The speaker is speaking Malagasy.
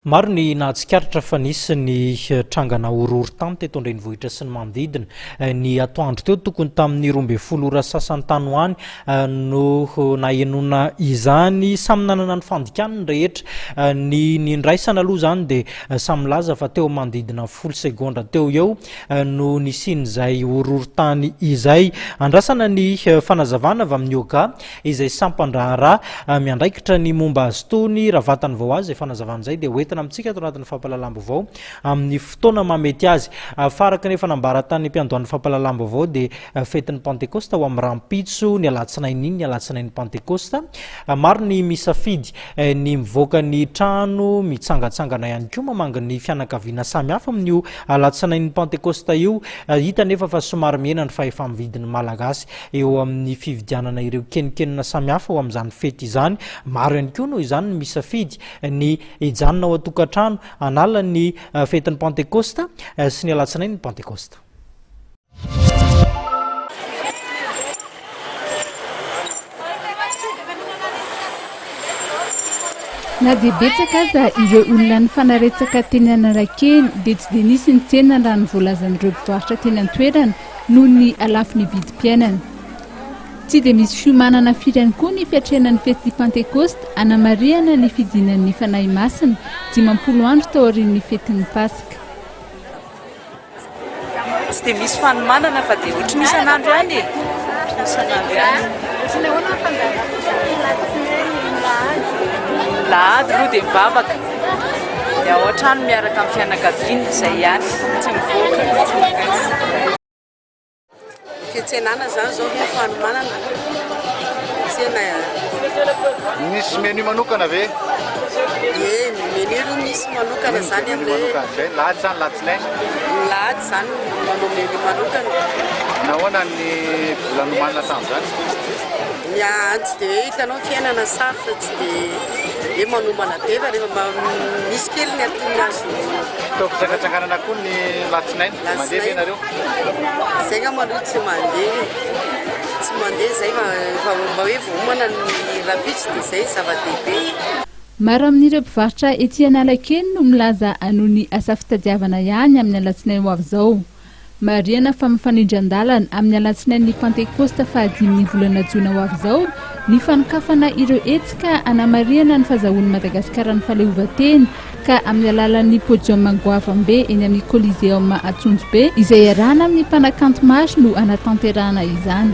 Maro ny nahatsikaritra fa nisy ny trangana horohorontany teto an-drenivohitra sy ny manodidina. Ny atoandro teo tokony tamin'ny 12 ora sasany tany ho any no nahenoana izany. Samy nanana ny fandikany ny rehetra. Ny nindraisana aloha izany dia samy milaza fa teo manodidina ny folo segondra teo eo no nisian'izay horohorontany izay. Andrasana ny fanazavana avy amin'ny OGA izay sampan-draharaha miandraikitra ny momba azy itony. Raha vatany vao azo izay fanazavana izay dia hoentina amintsika ato anatin'ny fampahalalam-baovao amin'ny fotoana mahamety azy. Fa araka ny efa nambara tany am-piandohan'ny fampahalalam-baovao dia fetin'ny Pantekosta ho amin'ny rahampitso ny alatsinainy iny, ny alatsinain'ny Pantekosta. Maro ny misafidy ny mivoaka ny trano, mitsangantsangana ihany koa mamangy ny fianakaviana samihafa amin'io alatsinain'ny Pantekosta io. Hita anefa fa somary mihena ny fahefa-mividin'ny Malagasy. eo amin'ny fividianana ireo kenonkenona samihafa ho amin'izany fety izany. Maro ihany koa noho izany ny misafidy ny hijanona ao an-tokantrano hanala ny fetin'ny Pantekosta sy ny alatsinain'ny Pantekosta. Na dia betsaka aza ireo olona nifanaretsaka teny Analakely dia tsy dia nisy ny tsena raha ny voalazan'ireo mpivarotra teny an-toerana noho ny halafon'ny vidim-piainana. Tsy dia misy fiomanana firy ihany koa ny fiatrehana ny fetin'ny Pantekosta hanamarihana ny fidinan'ny Fanahy Masina, 50 andro taorian'ny fetin'ny Paska. Tsy dia misy fanomanana fa dia ohatry ny isan'andro ihany e! Ohatry ny isan'andro ihany. Ohatry ny ahoana ny fandaharam-potoana ny alatsinainy, ny lahady? Ny lahady aloha dia mivavaka, dia ao an-trano miaraka amin'ny fianakaviana, izay ihany, tsy mivoaka, tsy mankaiza. Fiantsenana izany izao ve fanomanana? Tsena. Misy menu manokana ve? Ie, menu aloha misy manokana izany amin'ny menu manokana izay. Lahady sa ny latsinainy? Ny lahady izany manao menu manokana. Nahoana ny vola nomanina tamin'izany? Ny ahy tsy dia hoe hitanao fiainana sarotra tsy dia hoe manomana be fa rehefa mba misy kely ny antonony azo. Atao fitsangatsanganana koa ny latsinainy, mandeha ve nareo? Zay angamba aloha tsy mandeha, tsy mandeha zay fa efa mba hoe voaomana ny rahampitso dia zay zava-dehibe. Maro amin'ireo mpivarotra ety Analakely no milaza hanohy ny asa fitadiavana ihany amin'ny alatsinainy ho avy izao. Marihana fa mifanindran-dalana amin'ny alatsinain'ny Pantekosta fahadimin'ny volana jona ho avy izao ny fanokafana ireo hetsika hanamarihana ny fazahoan'i Madagasikara ny fahaleovantena ka amin'ny alalan'ny podium goavambe eny amin'ny Coliseum Antsonjombe izay iarahana amin'ny mpanakanto maro no hanatanterahana izany.